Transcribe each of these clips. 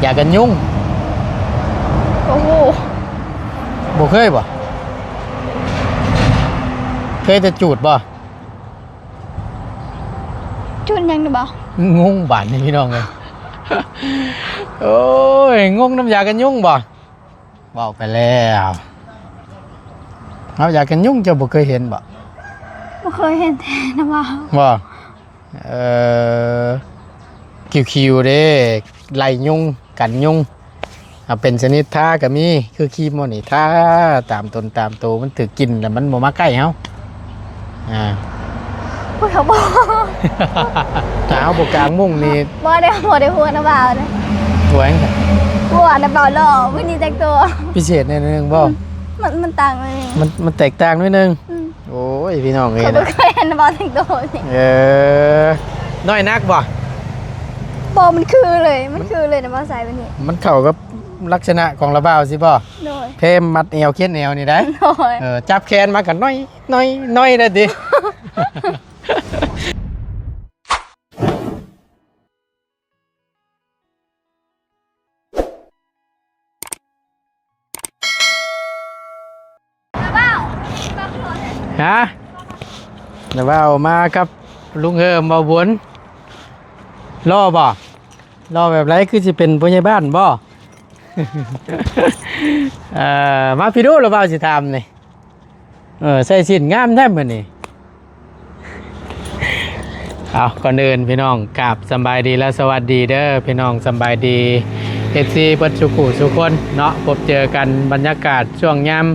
ຢາກັນຍຸງ. ໂອ້ໂຫ ບໍ່ເຄີຍບໍ່? ເຄີຍແຕ່ຈູດບໍ່? ຈູດຫຍັງນະບໍ່? ງົງບາດນີ້ພີ່ນ້ອງເອີຍ. ໂອ້ຍ ງົງນຳຢາກັນຍຸງບໍ່? ເວົ້າໄປແລ້ວ ເອົາຢາກັນຍຸງເຈົ້າບໍ່ເຄີຍເຫັນບໍ່? ບໍ່ເຄີຍເຫັນແທ້ນະວ່າ. ບໍ່? ເອີ ຄິວໆ ເດ້ ໄລ່ຍຸງ ກັນຍຸງ ເອົາເປັນຊະນິດທາກໍມີ ຄືຄຣີມເຮົານີ້ ທາຕາມຕົນຕາມໂຕ ມັນຖືກກິ່ນແລ້ວມັນບໍ່ມາໃກ້ເຮົາ. ອ່າ ໂອ້ຍ ເຮົາບໍ່ ຖ້າເຮົາບໍ່ກາງມຸ້ງນີ້ ບໍ່ໄດ້ ບໍ່ໄດ້ຫົວນຳບ່າວເດ້. ຫົວຫຍັງ? ຫົວນຳບ່າວຫຼໍ່ ມື້ນີ້ແຕ່ງໂຕພິເສດໜ້ອຍໜຶ່ງບໍ່? ອືມ ມັນ ມັນຕ່າງໜ້ອຍໜຶ່ງ ມັນ ມັນແຕກຕ່າງໜ້ອຍໜຶ່ງ. ອືມ ໂອ້ຍ ພີ່ນ້ອງເອີຍ ຂ້ອຍບໍ່ເຄີຍເຫັນນຳບ່າວແຕ່ງໂຕນີ້. ເອີ ນ້ອຍໜັກບໍ່? ບໍ່ ມັນຄືເລີຍ ມັນຄືເລີຍນຳບ່າວໃສ່ແບບນີ້ ມັນເຂົ້າກັບລັກສະນະຂອງລາວບ່າວຊິບໍ່? ໂດຍ ເພມມັດແອວ ຄຽນແອວນີ້ໄດ໋. ໂດຍ ເອີ ຈັບແຂນມາກໍນ້ອຍ ນ້ອຍ ນ້ອຍໄດ້ຕິ? ຮະ? ແລ້ວວ່າເອົາມາກັບລຸງເຮີມ ເບົາບຸນ ຫຼໍ່ບໍ່? ຫຼໍ່ແບບໃດ? ຄືຊິເປັນຜູ້ໃຫຍ່ບ້ານບໍ່? ເອີ ມາພີ້ດູ ລາວບ່າວຊິຖາມນີ້. ເອີ ໃສ່ສິ້ນງາມແທ້ມື້ນີ້. ເອົາ ກ່ອນອື່ນພີ່ນ້ອງ ກາບສຳບາຍດີ ແລະ ສະຫວັດດີເດີພີ່ນ້ອງ ສຳບາຍດີ ເອັຟຊີ ເບິດສູ່ຜູ້ສູ່ຄົນເນາະ. ພົບເຈີກັນບັນຍາກາດຊ່ວງຍາມ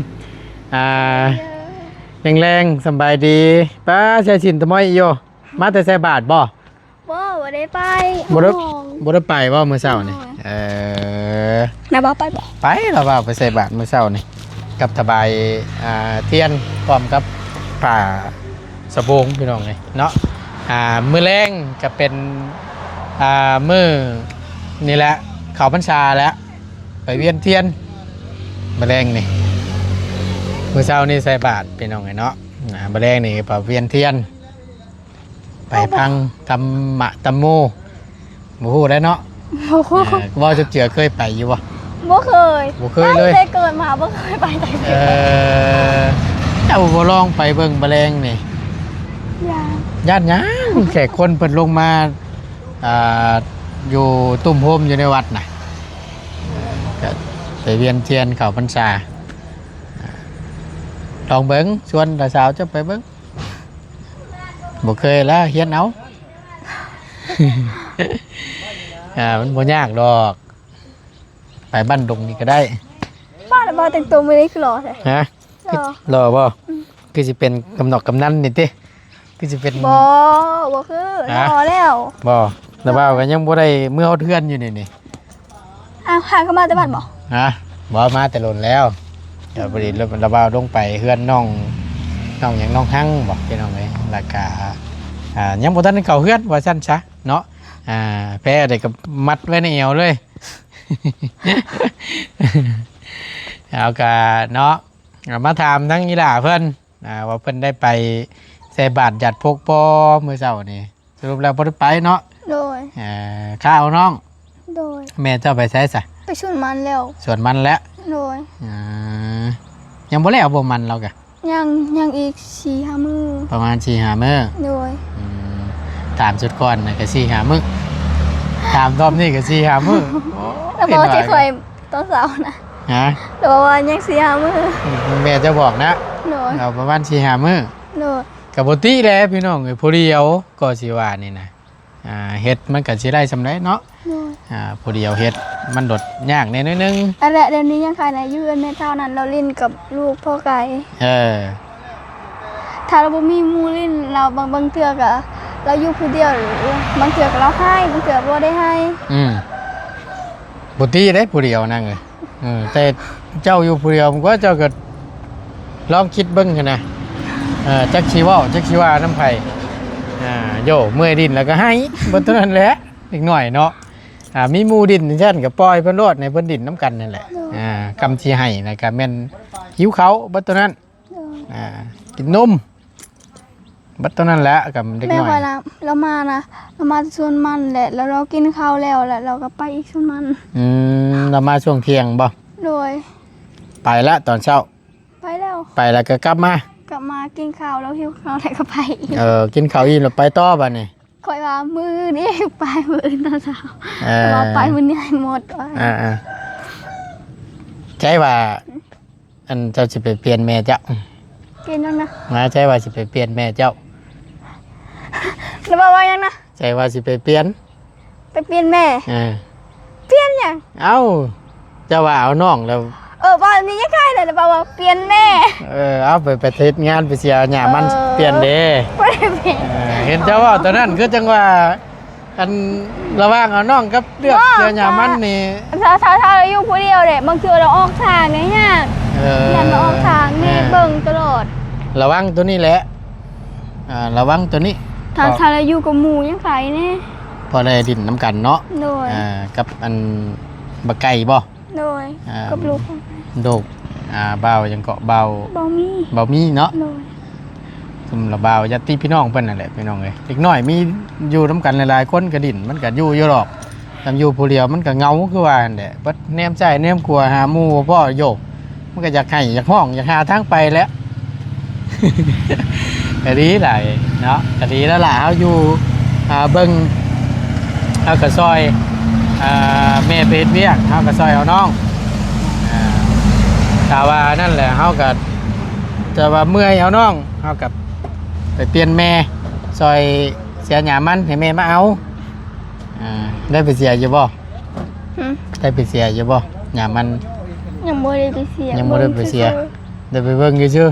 ອ່າ ແລງໆ. ສຳບາຍດີ. ປ້າ ໃສ່ສິ້ນຕະມ້ອຍອີ່ໂຍ ມາແຕ່ໃສ່ບາດບໍ່? ບໍ່ ບໍ່ໄດ້ໄປ ບໍ່ໄດ້ ບໍ່ໄດ້ໄປບໍ່ມື້ເຊົ້ານີ້? ໂດຍ ເອີ ນາບ່າວໄປບໍ່? ໄປ ລາວບ່າວໄປໃສ່ບາດມື້ເຊົ້ານີ້ ກັບຖວາຍ ອ່າ ທຽນ ພ້ອມກັບຜ້າສະໂບງ ພີ່ນ້ອງເອີຍເນາະ. ອ່າ ມື້ແລງກໍເປັນ ອ່າ ມື້ນີ້ແຫຼະ ເຂົ້າພັນສາແລ້ວ ໄປວຽນທຽນ ມື້ແລງນີ້. ມື້ເຊົ້ານີ້ໃສ່ບາດ ພີ່ນ້ອງເອີຍເນາະ. ອ່າ ມື້ແລງນີ້ໄປວຽນທຽນ ໄປຟັງທຳມະທຳໂມ ບໍ່ຮູ້ແລ້ວເນາະ. ບໍ່ຮູ້ ເອີ ເວົ້າຈັກເທື່ອ ເຄີຍໄປຢູ່ບໍ່? ບໍ່ເຄີຍ ບໍ່ເຄີຍເລີຍ ຕັ້ງແຕ່ເກີດມາບໍ່ເຄີຍໄປຈັກເທື່ອ. ເອີ ເຈົ້າບໍ່ລອງໄປເບິ່ງບາແລງນີ້? ຢ້ານ ຢ້ານຫຍັງ? ແຂກຄົນເພິ່ນລົງມາ ອ່າ ຢູ່ຕຸ້ມໂຮມຢູ່ໃນວັດນະ ກໍໄປວຽນທຽນເຂົ້າພັນສາ. ລອງເບິ່ງ ຊວນຫຼານສາວເຈົ້າໄປເບິ່ງ. ບໍ່ເຄີຍລະ ຮຽນເອົາ. ອ່າ ມັນບໍ່ຍາກດອກ ໄປບ້ານດົງນີ້ກໍໄດ້. ປ້າ ລາວບ່າວແຕ່ງຕົວມື້ນີ້ຄືຫຼໍ່ແທ້? ຮະ? ຫຼໍ່ ຄືຫຼໍ່ບໍ່? ອືມ ຄືຊິເປັນກຳນອກກຳນັນນີ້ຕິ? ຄືຊິເປັນ ບໍ່ ບໍ່ຄື ຮະ? ຫຼໍ່ແລ້ວ ບໍ່ ລາວບ່າວກໍຍັງບໍ່ໄດ້ເມືອຮອດເຮືອນຢູ່ນີ້ນີ້. ອ້າວ ຫາກໍມາແຕ່ບ້ານບໍ່? ຮະ? ບໍ່ ມາແຕ່ດົນແລ້ວ. ເອີ ພໍດີລາວບ່າວລົງໄປເຮືອນນ້ອງ ນ້ອງຫຍັງ ນ້ອງຮັງບໍ ພີ່ນ້ອງເອີຍ. ແລ້ວກະ ອ່າ ຍັງບໍ່ທັນໄດ້ເຂົ້າເຮືອນວ່າຊັ້ນຊະເນາະ. ອ່າ ແພໄດ້ກໍມັດໄວ້ໃນແອວເລີຍ. ເອົາກະເນາະ ມາຖາມທາງອີ່ຫຼ້າເພິ່ນ ອ່າ ວ່າເພິ່ນໄດ້ໄປໃສ່ບາດຢາດພົກບໍ່ມື້ເຊົ້ານີ້? ສະຫຼຸບແລ້ວບໍ່ໄດ້ໄປເນາະ? ໂດຍ. ເອີ ຂ້າວນ້ອງ. ໂດຍ. ແມ່ເຈົ້າໄປໃສຊະ? ໄປສວນມັນແລ້ວ. ສວນມັນແລ້ວ? ໂດຍ. ເອີ ຍັງບໍ່ແລ້ວບໍ່ມັນລາວກະ? ຍັງ ຍັງອີກສີ່ຫ້າມື້. ປະມານສີ່ຫ້າມື້? ໂດຍ. ອືມ ຖາມຊຸດກ່ອນນະກະສີ່ຫ້າມື້ ຖາມຮອບນີ້ກະສີ່ຫ້າມື້. ໂອ້ຍ ລາວບອກຊິຂ້ອຍຕອນເຊົ້ານະ. ຮະ? ລາວບອກວ່າຍັງສີ່ຫ້າມື້. ອືມ ແມ່ເຈົ້າບອກນະ? ໂດຍ. ລາວປະມານສີ່ຫ້າມື້. ໂດຍ. ກະບໍ່ຕິແຫຼະພີ່ນ້ອງເອີຍ ຜູ້ດຽວກໍຊິວ່ານີ້ນະ ອ່າ ເຮັດມັນກໍຊິໄດ້ສ່ຳໃດເນາະ. ໂດຍ. ອ່າ ຜູ້ດຽວເຮັດມັນໂດດຍາກແດ່ໜ້ອຍໜຶ່ງ. ອັນແຫຼະ ດຽວນີ້ຍັງຂາຍໄດ້ຢູ່ ເຮືອນແມ່ເຖົ້ານັ້ນ ລາວຫຼິ້ນກັບລູກພໍ່ໄກ່. ເອີ ຖ້າລາວບໍ່ມີໝູ່ຫຼິ້ນ ລາວ ບາງ ບາງເທື່ອກໍລາວຢູ່ຜູ້ດຽວ ບາງເທື່ອກໍລາວຮ້າຍ ບາງເທື່ອບໍ່ໄດ້ຮ້າຍ. ອືມ ບໍ່ຕິເດ້ຜູ້ດຽວນາງເອີຍ. ເອີ ແຕ່ເຈົ້າຢູ່ຜູ້ດຽວ ມັນກວ່າເຈົ້າກໍລອງຄິດເບິ່ງຫັ້ນນະ ເອີ ຈັກຊິເວົ້າ ຈັກຊິວ່ານຳໃຜ. ອ່າ ໂຢ ເມື່ອຍດິນແລ້ວກໍໄຫ້ ເບິດເທົ່ານັ້ນແຫຼະ ເດັກນ້ອຍເນາະ. ອ່າ ມີໝູ່ດິນຈັ່ງຊັ້ນກໍປ່ອຍເພິ່ນໂລດ ໃຫ້ເພິ່ນດິນນຳກັນນັ້ນແຫຼະ. ໂດຍ. ອ່າ ກຳຊິໄຫ້ນະກໍແມ່ນຫິວເຂົ້າເບິດເທົ່ານັ້ນ. ໂດຍ. ອ່າ ກິນນົມ ບັດຕອນນັ້ນແຫຼະ ກັບເດັກນ້ອຍ ແມ່ຂ້ອຍນະ ລາວມານະ ລາວມາແຕ່ສວນມັນແຫຼະ ແລ້ວລາວກິນເຂົ້າແລ້ວ ແລ້ວລາວກໍໄປອີກສວນມັນ. ອືມ ລາວມາຊ່ວງທ່ຽງບໍ່? ໂດຍ. ໄປລະຕອນເຊົ້າ? ໄປແລ້ວ. ໄປແລ້ວກໍກັບມາ? ກັບມາກິນເຂົ້າ ລາວຫິວເຂົ້າແລ້ວກໍໄປອີກ. ເອີ ກິນເຂົ້າອີ່ມແລ້ວໄປຕໍ່ບັດນີ້? ຂ້ອຍວ່າມື້ນີ້ໄປ ມື້ອື່ນຕອນເຊົ້າ. ເອີ ແຕ່ວ່າໄປມື້ນີ້ໃຫ້ໝົດວ່າ. ອ່າໆ ໃຈວ່າ ອັນເຈົ້າຊິໄປປ່ຽນແມ່ເຈົ້າ? ປ່ຽນຫຍັງນະ? ນາ ໃຈວ່າຊິໄປປ່ຽນແມ່ເຈົ້າ? ລາວເວົ້າວ່າຫຍັງນະ? ໃຈວ່າຊິໄປປ່ຽນ? ໄປປ່ຽນແມ່? ເອີ ປ່ຽນຫຍັງ? ເອົ້າ ເຈົ້າວ່າເອົານ້ອງແລ້ວ. ເອີ ເວົ້າແບບນີ້ຍັງຄ້າຍແຫຼະ ລາວເວົ້າວ່າປ່ຽນແມ່. ເອີ ເອົາໄປ ໄປເຮັດງານ ໄປເສຍຫຍ້າມັນ ເອີ ປ່ຽນເດ້. ບໍ່ໄດ້ປ່ຽນ. ເອີ ເຫັນເຈົ້າເວົ້າຕອນນັ້ນຄືຈັ່ງວ່າ ອັນລະຫວ່າງເອົານ້ອງກັບເລືອກ ບໍ່ ເສືອຫຍ້າມັນນີ້ ຖ້າ ຖ້າ ຖ້າລາວຢູ່ຜູ້ດຽວເດ້ ບາງເທື່ອລາວອອກທາງນີ້ຍາກ. ເອີ ຢ້ານລາວອອກທາງ ແມ່ ເອີ ເບິ່ງຕະຫຼອດ. ລະວັງໂຕນີ້ແຫຼະ ອ່າ ລະວັງໂຕນີ້ ຖ້າ ເພາະ ຖ້າລາວຢູ່ກັບໝູ່ຍັງໄຄແດ່ ພໍໄດ້ຫຼິ້ນນຳກັນເນາະ. ໂດຍ. ອ່າ ກັບອັນບັກໄກ່ບໍ່? ໂດຍ. ອ່າ ກັບລູກ ລູກ ອ່າ ບ່າວຫຍັງເກາະ ບ່າວ ບ່າວມີ ບ່າວມີເນາະ. ໂດຍ. ຊຸມລະບ່າວຍາດຕິພີ່ນ້ອງເພິ່ນນັ້ນແຫຼະພີ່ນ້ອງເອີຍ ເດັກນ້ອຍມີຢູ່ນຳກັນຫຼາຍໆຄົນກໍຫຼິ້ນ ມັນກໍຢູ່ຢູ່ດອກ ຄັນຢູ່ຜູ້ດຽວມັນກໍເຫງົາຄືວ່າຫັ້ນແຫຼະ ບັດແນມຊ້າຍແນມຂວາຫາໝູ່ບໍ່ພໍ້ ໂຢ ມັນກໍຢາກໄຫ້ຢາກຮ້ອງ ຢາກຫາທາງໄປແຫຼະ. ກໍດີຫຼາຍເນາະ ກໍດີແລ້ວລະ ເຮົາຢູ່ ອ່າ ເບິ່ງ ເຮົາກໍຊ່ອຍ ອ່າ ແມ່ໄປເຮັດວຽກ ເຮົາກໍຊ່ອຍເອົານ້ອງ ອ່າ ຖ້າວ່ານັ້ນແຫຼະ ເຮົາກໍ ແຕ່ວ່າເມື່ອຍເອົານ້ອງ ເຮົາກໍໄປປ່ຽນແມ່ ຊ່ອຍເສຍຫຍ້າມັນໃຫ້ແມ່ມາເອົາ. ອ່າ ໄດ້ໄປເສຍຢູ່ບໍ່? ຫື? ໄດ້ໄປເສຍຢູ່ບໍ່? ຫຍ້າມັນ ຍັງບໍ່ໄດ້ໄປເສຍ ຍັງບໍ່ໄດ້ໄປເສຍ ເບິ່ງຊື່ໆ ໄດ້ໄປເບິ່ງຊື່ໆ.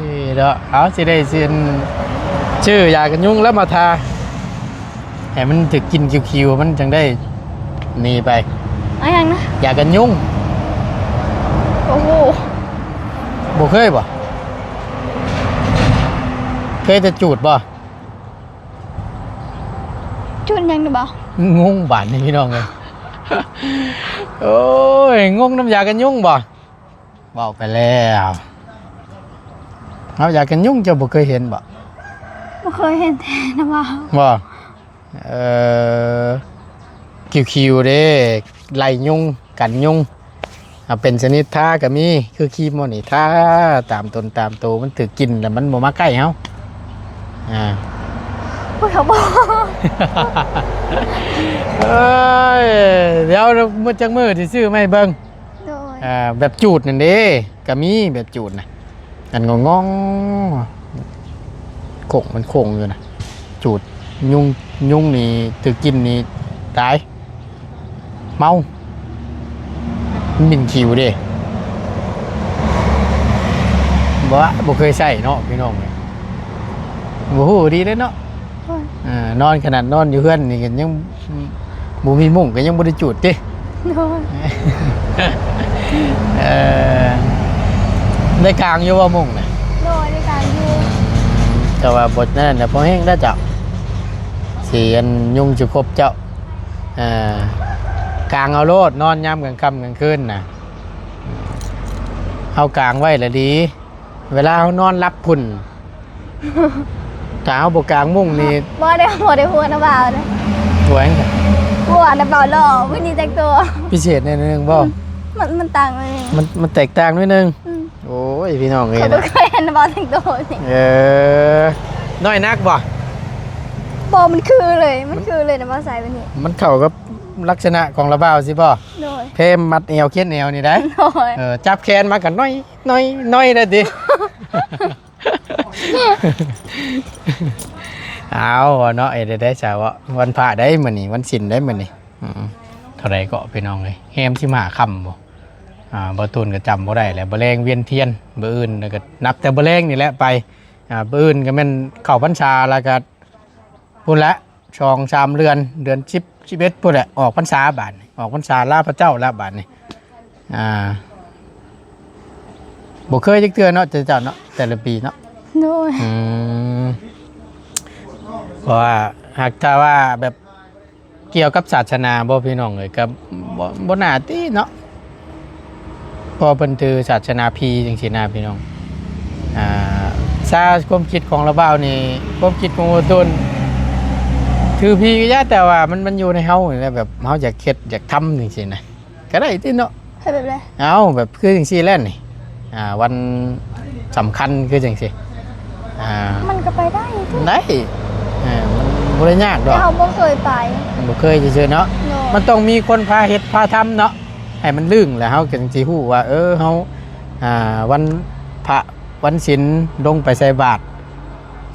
ເອີຍ ເນາະ ເອົາ ຊິໄດ້ ຊິຊື້ຢາກັນຍຸງແລ້ວມາທາ ໃຫ້ມັນຖືກກິ່ນຂຽວໆ ມັນຈັ່ງໄດ້ໜີໄປ. ເອົາຫຍັງນະ? ຢາກັນຍຸງ. ໂອ້ໂຫ ບໍ່ເຄີຍບໍ່? ເຄີຍແຕ່ຈູດບໍ່? ຈູດຫຍັງນະບ່າວ? ງົງບາດນີ້ພີ່ນ້ອງເອີຍ ໂອ້ຍ ງົງນຳຢາກັນຍຸງບໍ່? ເວົ້າໄປແລ້ວ ເອົາຢາກັນຍຸງເຈົ້າບໍ່ເຄີຍເຫັນບໍ່? ບໍ່ເຄີຍເຫັນແທ້ນະບ່າວ. ບໍ່? ເອີ ຂຽວໆເດ້ ໄລ່ຍຸງ ກັນຍຸງ ເອົາເປັນຊະນິດທາກໍມີ ຄືຄຣີມເຮົານີ້ ທາຕາມຕົນຕາມໂຕ ມັນຖືກກິ່ນແລ້ວມັນບໍ່ມາໃກ້ເຮົາ. ອ່າ ໂອ້ຍ ເຂົາບອກ ເອີຍ ດຽວມື້ຈັກມື້ຊິຊື້ມາໃຫ້ເບິ່ງ. ໂດຍ. ອ່າ ແບບຈູດນັ້ນເດ້ ກໍມີແບບຈູດນະ ອັນງອງໆ ໂຄ້ງ ມັນໂຄ້ງຢູ່ນະ ຈູດ ຍຸງ ຍຸງນີ້ຖືກກິ່ນນີ້ຕາຍ ເມົາ ມັນເໝັນຂິວເດ້. ບໍ່ ບໍ່ເຄີຍໃຊ້ເນາະພີ່ນ້ອງເອີຍ ບໍ່ຮູ້ດີເດ້ເນາະ. ໂດຍ. ອ່າ ນອນ ຂະໜາດນອນຢູ່ເຮືອນນີ້ກໍຍັງ ບໍ່ມີມຸ້ງກໍຍັງບໍ່ໄດ້ຈູດຕິ? ໂດຍ. ເອີ ໄດ້ກາງຢູ່ບໍ່ມຸ້ງນະ? ໂດຍ ໄດ້ກາງຢູ່ ແຕ່ວ່າບົດນັ້ນນະ ພໍແຮງແລ້ວເຈົ້າ ຊິອັນຍຸງຊິຄົບເຈົ້າ. ເອີ ກາງເອົາໂລດ ນອນຍາມກາງຄ່ຳກາງຄືນນະ ເຮົາກາງໄວ້ລະດີ ເວລາເຮົານອນຫຼັບພຸ້ນ ຖ້າເຮົາບໍ່ກາງມຸ້ງນີ້ ບໍ່ໄດ້ ບໍ່ໄດ້ຫົວນຳບ່າວເດ້. ຫົວຫຍັງ? ຫົວນຳບ່າວຫຼໍ່ ມື້ນີ້ແຕ່ງຕົວພິເສດໜ້ອຍໜຶ່ງບໍ່? ອືມ ມັນ ມັນຕ່າງໜ້ອຍໜຶ່ງ ມັນ ມັນແຕກຕ່າງໜ້ອຍໜຶ່ງ. ອືມ ໂອ້ຍ ພີ່ນ້ອງເອີຍ ຂ້ອຍບໍ່ເຄີຍເຫັນນຳບ່າວແຕ່ງຕົວນີ້. ເອີ ນ້ອຍໜັກບໍ່? ບໍ່ ມັນຄືເລີຍ ມັນຄືເລີຍນຳບ່າວໃສ່ແບບນີ້ ມັນເຂົ້າກັບລັກສະນະຂອງລະບ່າວຊິບໍ່? ໂດຍ. ເພມມັດແອວ ຂຽນແອວນີ້ໄດ໋. ໂດຍ. ເອີ ຈັບແຂນມາກໍນ້ອຍ ນ້ອຍ ນ້ອຍໄດ້ຕິ? ເອົາເນາະ ເຮັດໄດ້ຊະເວາະ ວັນພະໄດ໋ມື້ນີ້ ວັນສິນໄດ໋ມື້ນີ້. ອືມ ເທົ່າໃດເກາະພີ່ນ້ອງເອີຍ ແຮມສິບຫ້າຄ່ຳບໍ່? ອ່າ ບໍ່ຕູນກໍຈຳບໍ່ໄດ້ແລ້ວ ບໍ່ແລງວຽນທຽນ ມື້ອື່ນແລ້ວກໍນັບແຕ່ບໍ່ແລງນີ້ແຫຼະໄປ. ອ່າ ມື້ອື່ນກໍແມ່ນເຂົ້າພັນສາ ແລ້ວກໍພຸ້ນແຫຼະ ສອງສາມເດືອນ ເດືອນສິບ ສິບເອັດພຸ້ນແຫຼະ ອອກພັນສາບາດນີ້ ອອກພັນສາລາພະເຈົ້າແລ້ວບາດນີ້. ອ່າ ບໍ່ເຄີຍຈັກເທື່ອເນາະ ເຈົ້າເນາະ ແຕ່ລະປີເນາະ. ໂດຍ. ອືມ ເພາະວ່າຫາກຖ້າວ່າແບບກ່ຽວກັບສາສະໜາບໍ່ ພີ່ນ້ອງເອີຍ ກໍບໍ່ ບໍ່ໜ້າຕິເນາະ ເພາະເພິ່ນຖືສາສະໜາຜີຈັ່ງຊີ້ນະ ພີ່ນ້ອງ. ອ່າ ຖ້າຄວາມຄິດຂອງລາວບ່າວນີ້ ຄວາມຄິດຂອງບໍ່ຕູນ ຖືຜີກໍຢ່າ ແຕ່ວ່າມັນ ມັນຢູ່ໃນເຮົານີ້ແຫຼະ ແບບເຮົາຢາກເຮັດ ຢາກທຳຈັ່ງຊີ້ນະ ກໍໄດ້ຕິເນາະ. ເຮັດແບບໃດ? ເອົາ ແບບຄືຈັ່ງຊີ້ແຫຼະນີ້ ອ່າ ວັນສຳຄັນຄືຈັ່ງຊີ້ ອ່າ ມັນກໍໄປໄດ້ຕິ? ໄດ້ ເອີ ມັນບໍ່ໄດ້ຍາກດອກ ແຕ່ເຮົາບໍ່ເຄີຍໄປ ບໍ່ເຄີຍຊື່ໆເນາະ. ໂດຍ ມັນຕ້ອງມີຄົນພາເຮັດພາທຳເນາະ ໃຫ້ມັນລຶ້ງ ແລ້ວເຮົາກໍຈັ່ງຊິຮູ້ວ່າ ເອີ ເຮົາ ອ່າ ວັນພະ ວັນສິນລົງໄປໃສ່ບາດ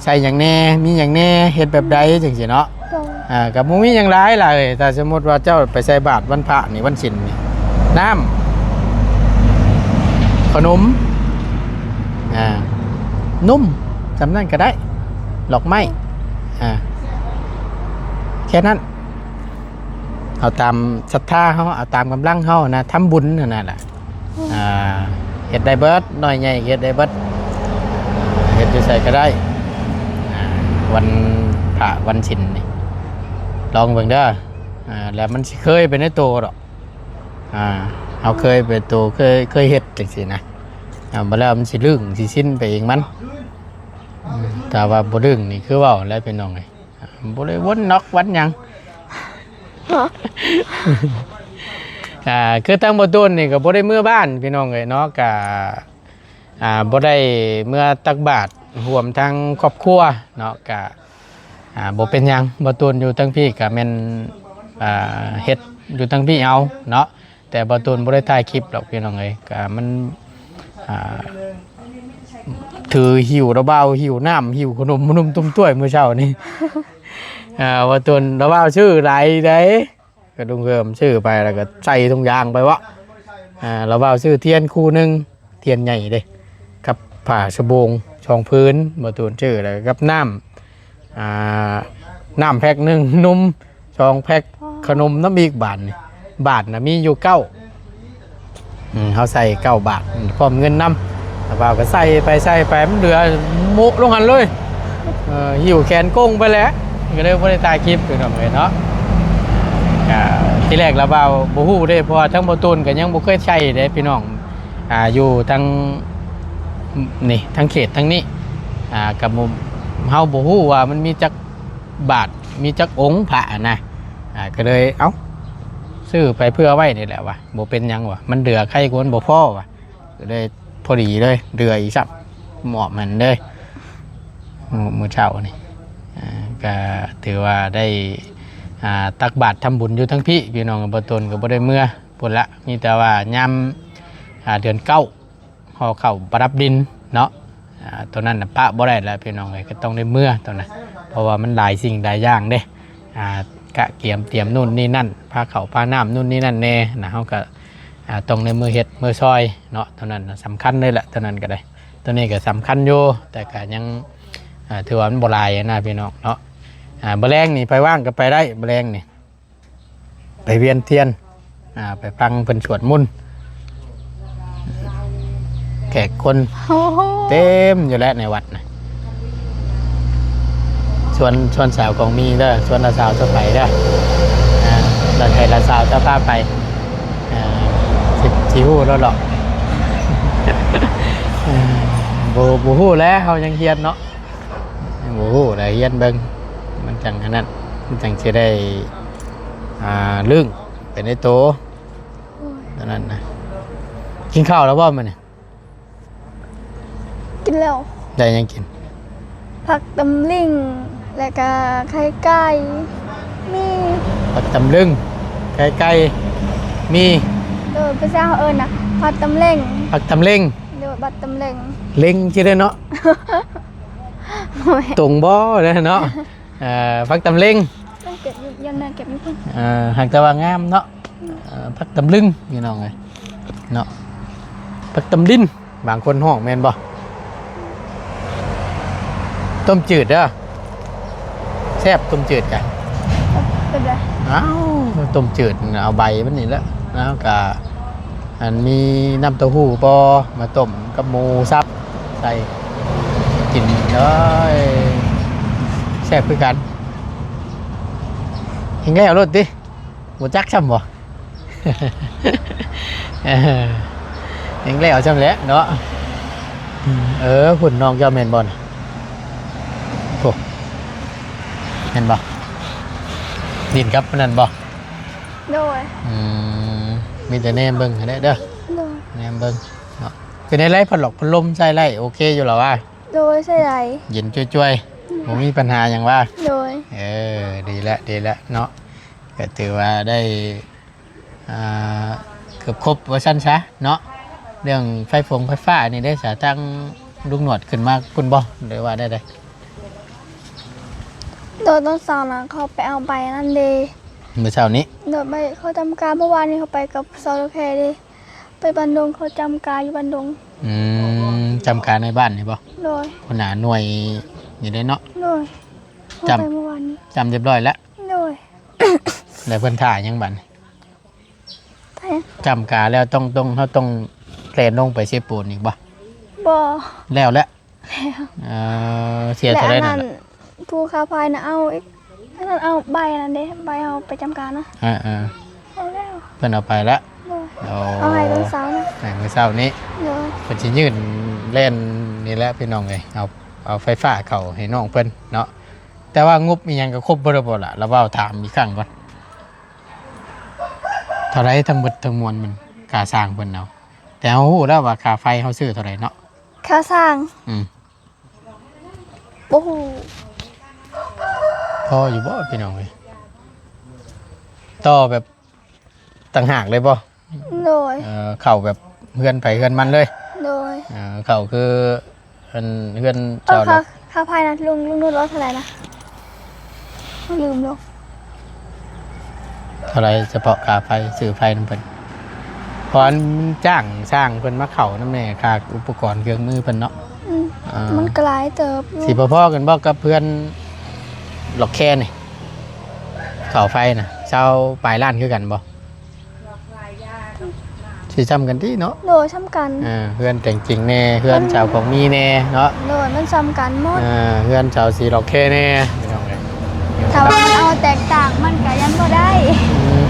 ໃສ່ຫຍັງແດ່ ມີຫຍັງແດ່ ເຮັດແບບໃດ ອືມ ຈັ່ງຊີ້ເນາະ. ໂດຍ ອ່າ ກໍບໍ່ມີຫຍັງຫຼາຍລະເອີຍ ຖ້າສົມມຸດວ່າເຈົ້າໄປໃສ່ບາດວັນພະນີ້ ວັນສິນນີ້ ນ້ຳ ຂະໜົມ ອ່າ ນົມ ສ່ຳນັ້ນກໍໄດ້ ດອກໄມ້ ອ່າ ແຄ່ນັ້ນ ເອົາຕາມສັດທາເຮົາ ເອົາຕາມກຳລັງເຮົານະ ທຳບຸນຫັ້ນນະ. ອືມ ອ່າ ເຮັດໄດ້ເບິດ ນ້ອຍໃຫຍ່ເຮັດໄດ້ເບິດ ເຮັດຢູ່ໃສກໍໄດ້ ອ່າ ວັນພະວັນສິນນີ້ ລອງເບິ່ງເດີ ອ່າ ແລ້ວມັນຊິເຄີຍໄປໃນໂຕດອກ ອ່າ ເຮົາເຄີຍໄປໂຕ ເຄີຍ ເຄີຍເຮັດຈັ່ງຊີ້ນະ ອ່າ ບັດແລ້ວມັນຊິລຶ້ງ ຊິຊິນໄປເອງມັນ ອືມ ຖ້າວ່າບໍ່ດຶງນີ້ຄືເວົ້າແຫຼະພີ່ນ້ອງເອີຍ ບໍ່ໄດ້ວົນນອກວັນຫຍັງ. ອ່າ ຄືທາງບໍ່ຕູນນີ້ກໍບໍ່ໄດ້ເມືອບ້ານພີ່ນ້ອງເອີຍເນາະ ກະ ອ່າ ບໍ່ໄດ້ເມືອຕັກບາດຮ່ວມທາງຄອບຄົວເນາະ ກະ ອ່າ ບໍ່ເປັນຫຍັງ ບໍ່ຕູນຢູ່ທາງພີ້ກະແມ່ນ ອ່າ ເຮັດຢູ່ທາງພີ້ເອົາເນາະ. ແຕ່ບໍ່ຕູນບໍ່ໄດ້ຖ່າຍຄລິບດອກພີ່ນ້ອງເອີຍ ກະມັນ ອ່າ ຖືຫິ້ວລະບ່າວ ຫິ້ວນ້ຳ ຫິ້ວຂະໜົມມານຸ່ມຕຸ້ມຖ້ວຍມື້ເຊົ້ານີ້ ອ່າ ບໍ່ຕູນລະບ່າວຊື້ຫຼາຍໃດ ກະລຸງເຮີມຊື້ໄປ ແລ້ວກະໃສ່ຖົງຢາງໄປເວາະ ອ່າ ລະບ່າວຊື້ທຽນຄູ່ໜຶ່ງ ທຽນໃຫຍ່ເດ້ ກັບຜ້າສະໂບງສອງຜືນ ບໍ່ຕູນຊື້ ແລ້ວກັບນ້ຳ ອ່າ ນ້ຳແພັກໜຶ່ງ ນົມສອງແພັກ ອໍ ຂະໜົມນຳອີກ ບາດນີ້ ບາດນະມີຢູ່ເກົ້າ ອືມ ເຮົາໃສ່ເກົ້າບາດ ພ້ອມເງິນນຳ ລະບ່າວກໍໃສ່ໄປໃສ່ໄປ ມັນເຫຼືອໂມະລົງຫັ້ນເລີຍ ເອີ ຫິ້ວແຂນກົງໄປແຫຼະ ກໍເລີຍບໍ່ໄດ້ຖ່າຍຄລິບພີ່ນ້ອງເອີຍເນາະ. ກະທີແລກລະບ່າວບໍ່ຮູ້ເດ້ ເພາະວ່າທາງບໍ່ຕູນກໍຍັງບໍ່ເຄີຍໃຊ້ເດ້ພີ່ນ້ອງ ອ່າ ຢູ່ທາງນີ້ ທາງເຂດທາງນີ້ ອ່າ ກໍບໍ່ ເຮົາບໍ່ຮູ້ວ່າມັນມີຈັກບາດ ມີຈັກອົງພະຫັ້ນນະ ອ່າ ກໍເລີຍ ເອົ້າ ຊື້ໄປເພື່ອໄວ້ນີ້ແຫຼະວ່າ ບໍ່ເປັນຫຍັງວ່າ ມັນເຫຼືອໄຄກວ່າມັນບໍ່ພໍວ່າ ກໍເລີຍພໍດີເລີຍ ເຫຼືອອີກຊ້ຳ ມອບໃຫ້ເລີຍ ມື້ ມື້ເຊົ້ານີ້ ອ່າ ກໍຖືວ່າໄດ້ ອ່າ ຕັກບາດທຳບຸນຢູ່ທາງພີ້ ພີ່ນ້ອງ ບໍ່ຕົນກໍບໍ່ໄດ້ເມືອ ພຸ້ນລະ ມີແຕ່ວ່າຍາມ ອ່າ ເດືອນເກົ້າ ຫໍ່ເຂົ້າປະດັບດິນເນາະ ອ່າ ຕົວນັ້ນນະປະບໍ່ໄດ້ແລ້ວພີ່ນ້ອງເອີຍ ກໍຕ້ອງໄດ້ເມືອຕົວນັ້ນ ເພາະວ່າມັນຫຼາຍສິ່ງຫຼາຍຢ່າງເດ້ ອ່າ ກະກຽມຕຽມໂນ່ນນີ້ນັ້ນ ພາເຂົ້າພານ້ຳໂນ່ນນີ້ນັ້ນແດ່ນະ ເຮົາກໍ ອ່າ ຕ້ອງໄດ້ເມືອເຮັດເມືອຊ່ອຍເນາະ ຕົວນັ້ນນະສຳຄັນເລີຍແຫຼະ ຕົວນັ້ນກໍໄດ້ ຕົວນີ້ກໍສຳຄັນຢູ່ ແຕ່ກໍຍັງ ອ່າ ຖືວ່າມັນບໍ່ຫຼາຍນະພີ່ນ້ອງເນາະ ອ່າ ມື້ແລງນີ້ໃຜວ່າງກໍໄປໄດ້ ມື້ແລງນີ້ ໄປວຽນທຽນ ອ່າ ໄປຟັງເພິ່ນສວດມົນ ແຂກຄົນ ໂອ້ໂຫ ເຕັມຢູ່ແຫຼະໃນວັດນະ ຊວນ ຊວນສາວກອງມີເດີ ຊວນລາວສາວເຈົ້າໄປເດີ ອ່າ ລາວໄທລາວສາວເຈົ້າພາໄປ ອ່າ ຊິ ຊິຮູ້ແລ້ວເນາະ ບໍ່ ບໍ່ຮູ້ແຫຼະ ເຮົາຍັງຮຽນເນາະ ບໍ່ຮູ້ແຫຼະ ຮຽນເບິ່ງ ມັນຈັ່ງອັນນັ້ນ ມັນຈັ່ງຊິໄດ້ ອ່າ ລຶ້ງໄປໃນໂຕ ໂອ້ຍ ເທົ່ານັ້ນນະ ກິນເຂົ້າແລ້ວບໍ່ມື້ນີ້? ກິນແລ້ວ ໄດ້ຫຍັງກິນ? ຜັກຕຳລິງ ແລ້ວກະໄຂ່ໄກ່ ມີ ຜັກຕຳລຶງ ໄຂ່ໄກ່ ມີ ໂດຍ ພາສາເຮົາເອີ້ນນະ ຜັກຕຳເລັງ ຜັກຕຳເລັງ ໂດຍ ຜັກຕຳເລັງ ເລັງຊິໄດ້ເນາະ ໂອ້ຍ ຕົງບໍ່ເນາະ ເອີ ຜັກຕຳເລັງ ມັນເກັບຢູ່ ຢ້ານແມ່ເກັບຢູ່ພຸ້ນ ເອີ ຫາກແຕ່ວ່າງາມເນາະ ອືມ ເອີ ຜັກຕຳລຶງ ພີ່ນ້ອງເອີຍເນາະ ຜັກຕຳລິນ ບາງຄົນຮ້ອງແມ່ນບໍ່? ຕົ້ມຈືດເດີ ແຊບຕົ້ມຈືດກະ ເປັນໃດ? ອ້າວ ຕົ້ມຈືດເອົາໃບມັນນີ້ແຫຼະ ແລ້ວກະ ອັນມີນ້ຳເຕົ້າຫູ້ບໍ່ ມາຕົ້ມກັບໝູສັບໃສ່ກິນ ໂອ້ຍ ແຊບຄືກັນ ແຮງແລ້ວໂລດຕິ ບໍ່ຈັກຊ້ຳບໍ່? ເອີ ແຮງແລ້ວຊ້ຳແຫຼະເນາະ ເອີ ພຸ້ນນ້ອງເຈົ້າແມ່ນບໍ່ນະ? ແມ່ນບໍ່? ຫຼິ້ນກັບອັນນັ້ນບໍ່? ໂດຍ. ອືມ ມີແຕ່ແນມເບິ່ງຫັ້ນແຫຼະເດີ. ໂດຍ. ແນມເບິ່ງເນາະ. ເປັນໃດໄດ້ ພັດລົມ ພັດລົມໃຊ້ໄດ້ ໂອເຄຢູ່ລະວະ? ໂດຍ ໃຊ້ໄດ້ ເຢັນຈ່ວຍໆ. ອືມ ບໍ່ມີບັນຫາຫຍັງວະ? ໂດຍ. ເອີ ດີແລ້ວ ດີແລ້ວເນາະ. ກໍຖືວ່າໄດ້ ອ່າ ເກືອບຄົບວ່າຊັ້ນຊະເນາະ. ເລື່ອງໄຟຟົງໄຟຟ້ານີ້ເດ້ສະ ທາງລຸງໜວດຂຶ້ນມາພຸ້ນບໍ່ ຫຼືວ່າແນວໃດ? ໂດຍ ຕອນເຊົ້ານະ ເຂົາໄປເອົາໃບນັ້ນເດ້ ມື້ເຊົ້ານີ້. ໂດຍ ໃບເຂົາຈຳກາ ເມື່ອວານນີ້ເຂົາໄປກັບຊາວແຂເດ້ ໄປບ້ານດົງ ເຂົາຈຳກາຢູ່ບ້ານດົງ. ອືມ ຈຳກາໃນບ້ານນີ້ບໍ່? ໂດຍ. ຫົວໜ້າໜ່ວຍນີ້ເດ້ເນາະ. ໂດຍ. ຈຳ ເຂົາໄປເມື່ອວານນີ້ ຈຳຮຽບຮ້ອຍແລ້ວ. ໂດຍ. ແລ້ວເພິ່ນຖ້າຫຍັງບັດນີ້? ໄປ ຈຳກາແລ້ວ ຕ້ອງ ຕ້ອງ ເຮົາຕ້ອງແລ່ນລົງໄປເຊໂປນອີກບໍ່? ບໍ່. ແລ້ວແຫຼະ. ແລ້ວ. ເອີ ເສຍເທົ່າໃດນັ້ນ? ແລະ ອັນນັ້ນ ຜູ້ຄ່າໄຟນະ ເອົາອີກ ອັນນັ້ນ ເອົາໃບນັ້ນເດ້ ໃບເຮົາໄປຈຳການະ. ເອີໆ ເອົາແລ້ວ ເພິ່ນເອົາໄປແລ້ວ. ໂດຍ. ໂອ້ ເອົາໃຫ້ຕອນເຊົ້ານະ ໃຫ້ມື້ເຊົ້ານີ້. ໂດຍ. ເພິ່ນຊິຍື່ນແລ່ນນີ້ແຫຼະພີ່ນ້ອງເອີຍ ເອົາ ເອົາໄຟຟ້າເຂົ້າໃຫ້ນ້ອງເພິ່ນເນາະ. ແຕ່ວ່າງົບອີ່ຫຍັງກໍຄົບເບິດແລ້ວບໍ່ລະ? ລະເວົ້າຖາມອີກຄັ້ງກ່ອນ. ເທົ່າໃດທັງເບິດທັງມວນມັນ ຄ່າສ້າງເພິ່ນເອົາ? ແຕ່ເຮົາຮູ້ແລ້ວວ່າຄ່າໄຟເຮົາຊື້ເທົ່າໃດເນາະ? ຄ່າສ້າງ? ອືມ ບໍ່ຮູ້. ພໍຢູ່ບໍ່ພີ່ນ້ອງເອີຍ? ຕໍ່ແບບຕ່າງຫາກເລີຍບໍ່? ໂດຍ. ເອີ ເຂົ້າແບບເຮືອນໃຜເຮືອນມັນເລີຍ? ໂດຍ. ເອີ ເຂົ້າຄື ອັນເຮືອນເຈົ້າ ເອີ ຄ່າ ລະ ຄ່າໄຟນະ ລຸງ ລຸງນຸດວ່າເທົ່າໃດນະ? ລືມແລ້ວ. ເທົ່າໃດສະເພາະຄ່າໄຟ ຊື້ໄຟນຳເພິ່ນ? ເພາະອັນຈ້າງຊ່າງເພິ່ນມາເຂົ້ານຳແດ່ ຄ່າອຸປະກອນເຄື່ອງມືເພິ່ນເນາະ. ອືມ ອ່າ ມັນກໍຫຼາຍເຕີບຢູ່. ຊິພໍໆກັນບໍ່ກັບເຮືອນລັອກແຄນີ້? ເຂົ້າໄຟນະ ຊາວປາຍລ້ານຄືກັນບໍ່? ຊິຊ່ຳກັນຕິເນາະ. ໂດຍ ຊ່ຳກັນ. ເອີ ເຮືອນແຕ່ງຈິງແດ່ ເຮືອນຊາວຂອງມີແດ່ເນາະ. ໂດຍ ມັນຊ່ຳກັນໝົດ. ເອີ ເຮືອນຊາວສີຫຼອກແຄແດ່ ພີ່ນ້ອງເອີຍ. ຖ້າວ່າມັນເອົາແຕກຕ່າງ ມັນກໍຍັງບໍ່ໄດ້. ອືມ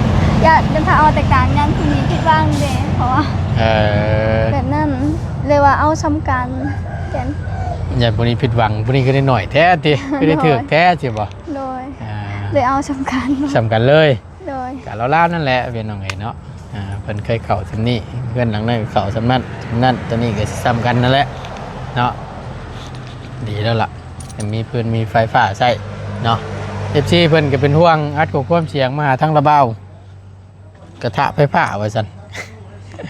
ຢ້ານ ຖ້າເອົາແຕກຕ່າງ ຢ້ານຜູ້ນີ້ຜິດຫວັງເດ້ ເພາະວ່າ ເອີ ແບບນັ້ນ ເລີຍວ່າເອົາຊ່ຳກັນ. ຢ້ານຜູ້ນີ້ຜິດຫວັງ ຜູ້ນີ້ຄືໄດ້ໜ້ອຍແທ້ຕິ ຄືໄດ້ຖືກແທ້ຊິບໍ່? ໂດຍ. ອ່າ ເລີຍເອົາຊ່ຳກັນ ຊ່ຳກັນເລີຍ. ໂດຍ. ກະລາວໆນັ້ນແຫຼະພີ່ນ້ອງເອີຍເນາະ. ອ່າ ເພິ່ນເຄີຍເຂົ້າຊ່ຳນີ້ ເຮືອນຫຼັງນັ້ນກໍເຂົ້າຊ່ຳນັ້ນ ຊ່ຳນັ້ນ ຕົວນີ້ກໍຊິຊ່ຳກັນນັ້ນແຫຼະເນາະ. ດີແລ້ວລະ ຍັງມີຟືນມີໄຟຟ້າໃຊ້ເນາະ. ເອັຟຊີ ເພິ່ນກໍເປັນຫ່ວງ ອັດຂໍ້ຄວາມສຽງມາຫາທາງລາວບ່າວ ກະທະໄຟຟ້າວ່າຊັ້ນ.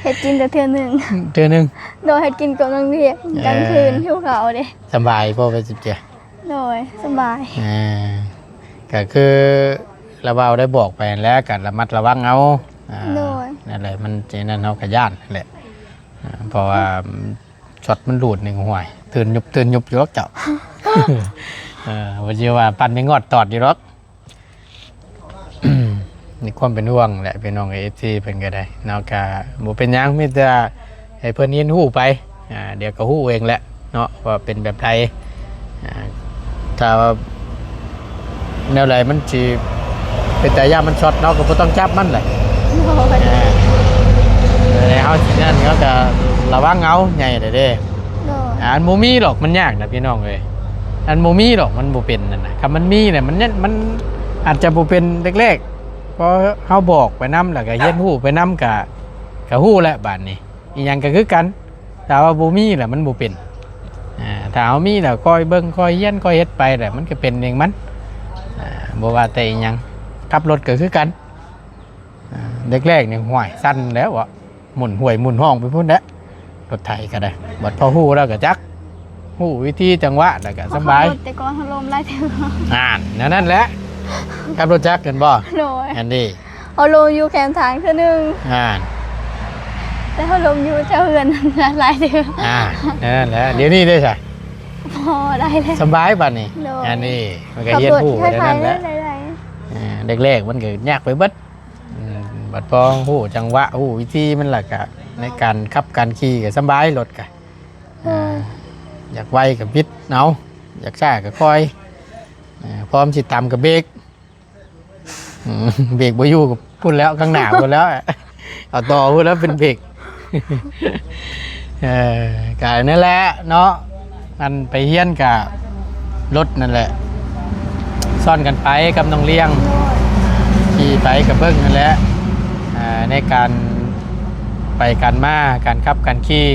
ເຮັດກິນແຕ່ເທື່ອໜຶ່ງ ເທື່ອໜຶ່ງ. ໂດຍ. ເຮັດກິນກັບນ້ອງວຽກ ເອີ ກາງຄືນຫິວເຂົ້າເດ້. ສະບາຍບໍ່ໄປຊິບເຈຍ? ໂດຍ ສະບາຍ. ອ່າ ກໍຄືລາວເວົ້າໄດ້ບອກໄປຫັ້ນແຫຼະ ກໍລະມັດລະວັງເອົາ. ອ່າ ໂດຍ. ນັ້ນແຫຼະ ມັນຈັ່ງນັ້ນເຮົາກໍຢ້ານຫັ້ນແຫຼະ. ອ່າ ເພາະວ່າຊັອດມັນດູດນີ້ ຫ້ວຍ ຕື່ນຍຸບຕື່ນຍຸບຢູ່ດອກເຈົ້າ. ເອີ ບໍ່ຊິວ່າປານໄປງອດຕອດຢູ່ດອກ. ໃນຄວາມເປັນຫ່ວງແຫຼະພີ່ນ້ອງເອີຍ ເອັຟຊີ ເພິ່ນກໍໄດ້ເນາະ. ກໍບໍ່ເປັນຫຍັງ ມີແຕ່ໃຫ້ເພິ່ນຮຽນຮູ້ໄປ ອ່າ ດຽວກໍຮູ້ເອງແຫຼະເນາະ ວ່າເປັນແບບໃດ. ອ່າ ຖ້າວ່າແນວໃດມັນຊິເປັນຕາຢ້ານມັນຊັອດເນາະ ກໍບໍ່ຕ້ອງຈັບມັນແຫຼະ. ໂດຍ. ອ່າ ແຕ່ເຮົາຊິນັ້ນ ເຮົາກໍລະວັງເອົາ ໃຫຍ່ແລ້ວເດ້. ໂດຍ. ອ່າ ອັນບໍ່ມີດອກ ມັນຍາກນະພີ່ນ້ອງເອີຍ ອັນບໍ່ມີດອກ ມັນບໍ່ເປັນນັ້ນນະ. ຄັນມັນມີແຫຼະ ມັນຍັງ ມັນອາດຈະບໍ່ເປັນແລກໆ ເພາະເຮົາບອກໄປນຳ ແລ້ວກໍຮຽນຮູ້ໄປນຳ ກະ ກະຮູ້ແຫຼະບາດນີ້. ອີ່ຫຍັງກໍຄືກັນ ຖ້າວ່າບໍ່ມີແລ້ວມັນບໍ່ເປັນ. ອ່າ ຖ້າເຮົາມີແລ້ວ ຄ່ອຍເບິ່ງ ຄ່ອຍຮຽນ ຄ່ອຍເຮັດໄປແຫຼະ ມັນກໍເປັນເອງມັນ. ອ່າ ບໍ່ວ່າແຕ່ອີ່ຫຍັງ ຂັບລົດກໍຄືກັນ. ອ່າ ແລກໆນີ້ ຫ້ວຍ ສັ່ນແລ້ວເວາະ ໝຸນຫວຍໝຸນຫ້ອງໄປພຸ້ນແຫຼະ ລົດໄຖກໍໄດ້. ບັດພໍຮູ້ແລ້ວກໍຈັກ ຮູ້ວິທີຈັງຫວະແລ້ວກໍສະບາຍ. ເຮົາຂັບລົດແຕ່ກ່ອນເຮົາລົ້ມຫຼາຍເທື່ອ. ອ່າ ແນວນັ້ນແຫຼະ ຂັບລົດຈັກແມ່ນບໍ່? ໂດຍ. ອັນນີ້ ເຮົາລົ້ມຢູ່ແຄມທາງເທື່ອໜຶ່ງ. ອ່າ ແຕ່ເຮົາລົ້ມຢູ່ແຖວເຮືອນຫຼາຍເທື່ອ. ອ່າ ແນວນັ້ນແຫຼະ. ດຽວນີ້ເດ້ຊະ? ພໍໄດ້ແລ້ວ ສະບາຍບາດນີ້. ໂດຍ. ອັນນີ້ມັນກໍຮຽນຮູ້ໄປແນວນັ້ນແຫຼະ. ເອີ ແລກໆມັນກໍຍາກໄປເບິດ. ອືມ ບັດພໍຮູ້ຈັງຫວະ ຮູ້ວິທີມັນແລ້ວກະ ໃນການຂັບການຂີ່ກະສະບາຍ ລົດກະ. ໂດຍ. ອ່າ ຢາກໄວກະບິດເອົາ ຢາກຊ້າກະຄ່ອຍ. ເອີ ພ້ອມຊິຕຳກະເບກ. ອືມ ເບກບໍ່ຢູ່ກະພຸ້ນແລ້ວ ຂ້າງໜ້າພຸ້ນແລ້ວ ເອົາຕໍ່ພຸ້ນແລ້ວເປັນເບກ. ເອີ ກະນັ້ນແຫຼະເນາະ ອັນໄປຮຽນກະລົດນັ້ນແຫຼະ ສ ຊ້ອນກັນໄປກັບນ້ອງລ້ຽງ ໂດຍ ຂີ່ໄປກະເບິ່ງຫັ້ນແຫຼະ ອ່າ ໃນການໄປການມາ ການຂັບການຂີ່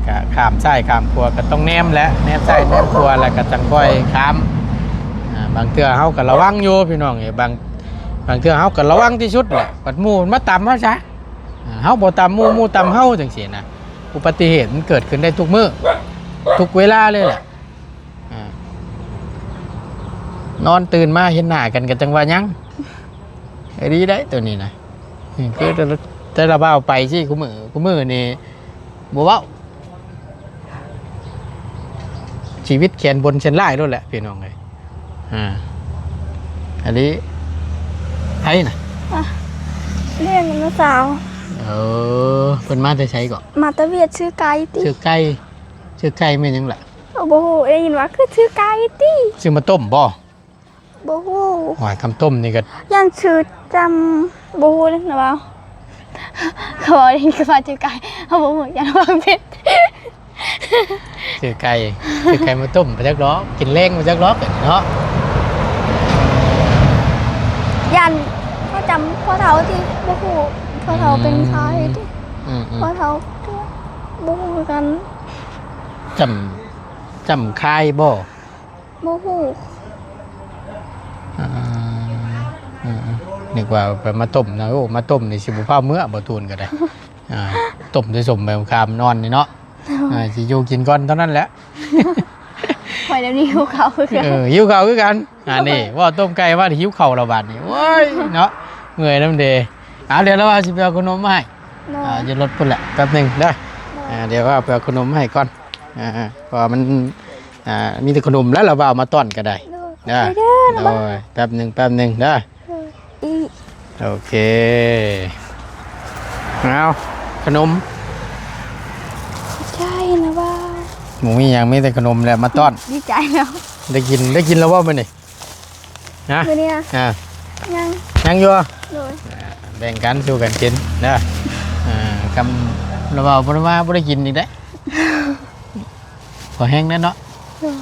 ກະຂ້າມຊ້າຍຂ້າມຂວາ ກະຕ້ອງແນມແຫຼະ ແນມຊ້າຍແນມຂວາ ແລ້ວກະຈັ່ງຄ່ອຍຂ້າມ ອ່າ ບາງເທື່ອເຮົາກະລະວັງຢູ່ພີ່ນ້ອງເອີຍ ບາງ ບາງເທື່ອເຮົາກະລະວັງທີ່ສຸດແຫຼະ ບັດໝູ່ມັນມາຕຳເຮົາຊະ ອ່າ ເຮົາບໍ່ຕຳໝູ່ ໝູ່ຕຳເຮົາ ຈັ່ງຊີ້ນະ ອຸບັດຕິເຫດມັນເກີດຂຶ້ນໄດ້ທຸກມື້ ທຸກເວລາເລີຍແຫຼະ ອ່າ ນອນຕື່ນມາເຫັນໜ້າກັນກະຈັ່ງວ່າຫຍັງ ດີໄດ໋ໂຕນີ້ນະ ຄືແຕ່ລະ ແຕ່ລະບ່າວໄປຊີ້ ຄູ່ມື້ ຄູ່ມື້ນີ້ບໍ່ເວົ້າ ຊີວິດແຂນບົນແຂນລາຍໂລດແຫຼະພີ່ນ້ອງເອີຍ ອ່າ ອັນນີ້ໃຜນະ ອ່ະ ລ້ຽງນ້າສາວ ເອີ ເພິ່ນມາແຕ່ໃສເກາະ ມາແຕ່ວຽກ ຊື້ໄກ່ຕິ ຊື້ໄກ່ ຊື້ໄກ່ແມ່ນຫຍັງລະ ໂອ້ ບໍ່ຮູ້ ໄດ້ຍິນວ່າຄືຊື້ໄກ່ຕິ ຊື້ມາຕົ້ມບໍ່ ບໍ່ຮູ້ ໂອ້ຍ ຄຳຕົ້ມນີ້ກະ ຢ້ານຊື່ຈຳ ບໍ່ຮູ້ເດ້ນະວ່າ ເຂົາເວົ້ານີ້ຄືວ່າຈື່ໄກ່ ເຮົາບໍ່ຮູ້ ຢ້ານວ່າຜິດ ຊື້ໄກ່ ຊື້ໄກ່ມາຕົ້ມ ບໍ່ຈັກດອກ ກິນແລງບໍ່ຈັກດອກເນາະ ຢ້ານເຂົາຈຳພໍ່ເຖົ້າທີ່ບໍ່ຮູ້ ພໍ່ເຖົ້າເປັນໃຜຕິ ອືມໆ ພໍ່ເຖົ້າບໍ່ຮູ້ຄືກັນ ຈຳ ຈຳຄາຍບໍ່? ບໍ່ຮູ້ ອ່າ ອືມໆ ນຶກວ່າໄປມາຕົ້ມນະ ໂອ້ ມາຕົ້ມນີ້ຊິບໍ່ພາເມືອບໍ່ ຕູນກະໄດ້ ອ່າ ຕົ້ມແຕ່ສົ້ມໃບມະຂາມອ່ອນນີ້ເນາະ ອ່າ ຊິຢູ່ກິນກ່ອນເທົ່ານັ້ນແຫຼະ ຂ້ອຍດຽວນີ້ຫິວເຂົ້າຄືກັນ ເອີ ຫິວເຂົ້າຄືກັນ ອັນນີ້ເວົ້າຕົ້ມໄກ່ມາຫິວເຂົ້າແລ້ວບາດນີ້ ໂອ້ຍ ເນາະ ເມື່ອຍນຳເດ ອ່າ ດຽວລະວ່າຊິໄປເອົາຂະໜົມມາໃຫ້ ໂດຍ ອ່າ ຢູ່ລົດພຸ້ນແຫຼະ ແປັບໜຶ່ງເດີ ໂດຍ ອ່າ ດຽວວ່າໄປເອົາຂະໜົມມາໃຫ້ກ່ອນ ອ່າ ເພາະວ່າມັນ ອ່າ ມີແຕ່ຂະໜົມແຫຼະ ລະວ່າເອົາມາຕ້ອນກະໄດ້ ໂດຍ ເດີ ຂອບໃຈເດີ ໂດຍ ແປັບໜຶ່ງ ແປັບໜຶ່ງເດີ ໂດຍ ໂອເຄ ເອົາ ຂະໜົມ ຂອບໃຈນະບ່າວ ບໍ່ມີຫຍັງ ມີແຕ່ຂະໜົມແຫຼະມາຕ້ອນ ດີໃຈແລ້ວ ໄດ້ກິນ ໄດ້ກິນແລ້ວບໍ່ມື້ນີ້? ນະ ມື້ນີ້ນະ ອ່າ ຍັງ ຍັງຢູ່ ໂດຍ ອ່າ ແບ່ງກັນ ສູ່ກັນກິນເດີ ອ່າ ຄຳລະເວົ້າບໍ່ໄດ້ມາ ບໍ່ໄດ້ກິນອີກເດ້ ພໍແຮງແດ່ເນາະ ໂດຍ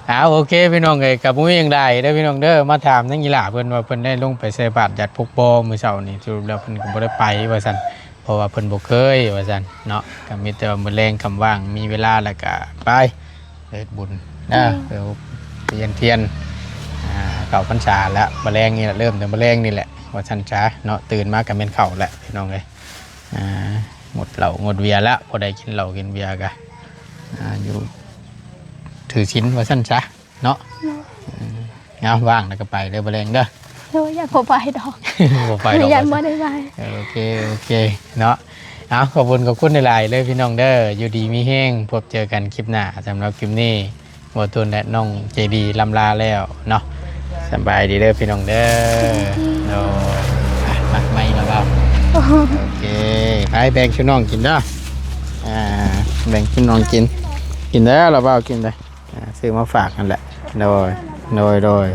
ອ່າ ໂອເຄ ພີ່ນ້ອງເອີຍ ກະບໍ່ມີຫຍັງຫຼາຍເດີພີ່ນ້ອງເດີ ມາຖາມນາງອີ່ຫຼ້າເພິ່ນວ່າເພິ່ນໄດ້ລົງໄປໃສ່ບາດຢາດພົກບໍ່ມື້ເຊົ້ານີ້ ສະຫຼຸບແລ້ວເພິ່ນກະບໍ່ໄດ້ໄປວ່າຊັ້ນ ເພາະວ່າເພິ່ນບໍ່ເຄີຍວ່າຊັ້ນເນາະ ກະມີແຕ່ວ່າມື້ແລງຄ່ຳວ່າງມີເວລາແລ້ວກະໄປ ເຮັດບຸນນະ ໂດຍ ເຮັດທຽນ ອ່າ ເຂົ້າພັນສາແລ້ວ ມື້ແລງນີ້ແຫຼະ ເລີ່ມແຕ່ມື້ແລງນີ້ແຫຼະ ວ່າຊັ້ນຊະເນາະ ຕື່ນມາກະແມ່ນເຂົ້າແຫຼະພີ່ນ້ອງເອີຍ ອ່າ ງົດເຫຼົ້າງົດເບຍແລ້ວ ບໍ່ໄດ້ກິນເຫຼົ້າກິນເບຍກະ ອ່າ ຢູ່ຖືສິນວ່າຊັ້ນຊະເນາະ ໂດຍ ເອົາ ວ່າງແລ້ວກະໄປເດີ ມື້ແລງເດີ ໂດຍ ຢ້ານບໍ່ໄປດອກ ບໍ່ໄປດອກ ຢ້ານບໍ່ໄດ້ໄປ ໂອເຄ ໂອເຄເນາະ ເອົາ ຂອບຄຸນ ຂອບຄຸນຫຼາຍໆເດີພີ່ນ້ອງເດີ ຢູ່ດີມີແຮງ ພົບເຈີກັນຄລິບໜ້າ ສຳລັບຄລິບນີ້ ບໍ່ຕູນ ແລະ ນ້ອງໃຈດີລ່ຳລາແລ້ວເນາະ ສະບາຍດີເດີພີ່ນ້ອງເດີ ໂດຍ ອ່ະ ມາໃໝ່ລະບ່າວ ໂອເຄ ໄປແບ່ງສູ່ນ້ອງກິນເດີ ອ່າ ແບ່ງສູ່ນ້ອງກິນ ກິນເດີລະບ່າວ ກິນເດີ ອ່າ ຊື້ມາຝາກຫັ້ນແຫຼະ ໂດຍ ໂດຍ ໂດຍ.